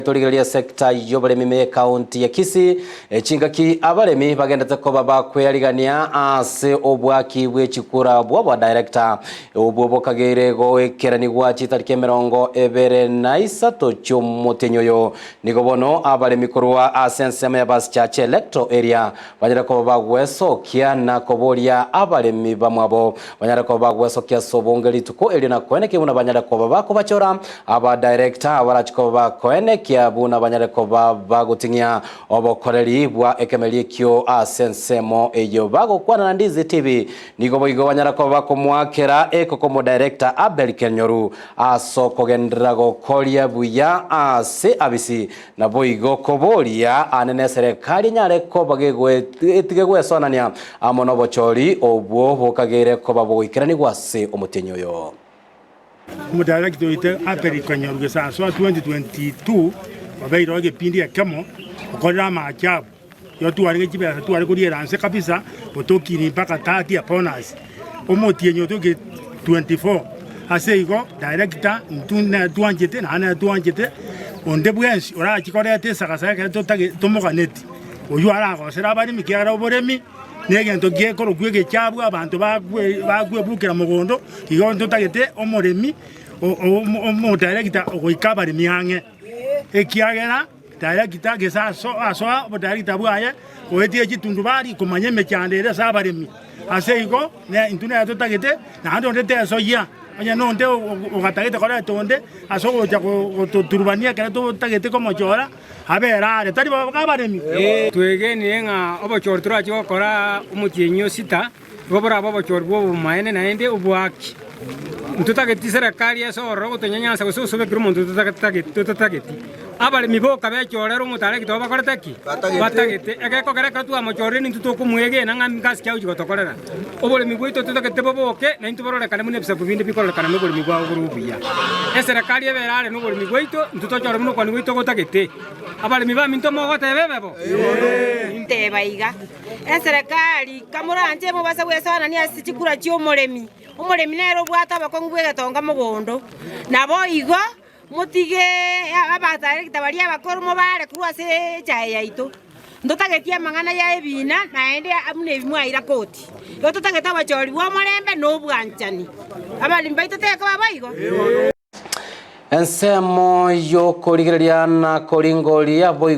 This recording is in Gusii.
Torigereria sector y'oboremi ime y'ecounty ya Kisii, chingaki abaremi bagendete koba bakwearigania ase obwaki bwe chikura bw'obo director obwo bokageire goikeranigwa chitariki 23 chi'omotienyi oyo. Nigo bono abaremi korwa ase ensemo ya Basichache electoral area banyare koba bagwesokia na koboria abaremi bamwabo banyare koba bagwesokia ase obonge rituko erio na koenekia buna banyare koba bakobachora aba director abarachi koba bakoenekia buna banyare koba bagoting'ia obokoreri bwa ekemeri ekio ase ensemo eyio bagokwana na Ndizi TV nigo boigo banyare koba bakomoakera ekoko director Abel Kenyoru ase okogenderera gokoria buya ase abisi Naboigo koboria aane neserekari enyare koba etige gwesonania amo nobochori obwo bokageire koba bogoikeranigwa ase omotienyi oyo. Omodarekita oito Abel Kanyoru Gesasoa 2022 obeire oo egepindi ekemo okorire amaajabu igo twarenge chibesa tware koriera nse kabisa otokini mpaka 30 upon us omotienyi otoke 24 ase igo director intwe nere twanchete naende nere twanchete onde bwensi orachi koreta esagasaga ekero totage tomoganeti oywo aragosere abaremi ekiagera oboremi na egento gekorokwa egechabu abanto bakwe bakwebukera mogondo igo ntotagete omoremi omodirector ogoika abaremi ang'e ekiagera. Director gese asoa obodarector bwaye goetia chitundubari komanya emechando ere ase abaremi. Ase igo intwe nere totagete naende onde tesoyia onye nonde ogatagete koreta onde ase ogocha gototurubania ekero totagete komochora abere are tari abaremi. Twegenire ng'a obochori torache gokora omotienyi o sita, nigo borabe obochori bw'obomaene naende obwaki. Ntotageti serekari ase ororo gotonyanyansa gose gosobekera omonto totatageti. Abaremi boka bechorere omotaregete obo bakorete ki? Batagete. Egekogera ekero twamochorire nintwe tokomwegena ng'a ngasi ki agochia gotokorera. Oboremi bwaito totagete boboke, naintwe bororekane buna ebisaku binde bikororekana noboremi bwabo bore obuya. Eserekari ebere are noboremi bwaito, intwe tochore buna okwania gwaito gotagete. Abaremi baminto mogoteba ebe bo? Teba iga, Eserekari, kamoranche mobase gwesoanania ase chikura chi'omoremi. Omoremi nere obwate obokong'u bw'egetonga mogondo. Naboigo motige abadirector baria abakoro mobare korwa ase echae yaito. Ntotageti amang'ana ya ebina naende buna ebi mwaira koti. Igo totagete obochori bw'omorembe na obwanchani. Abaremi baito tekoba boigo? Ensemo y'okorigereria na koringoria boigo.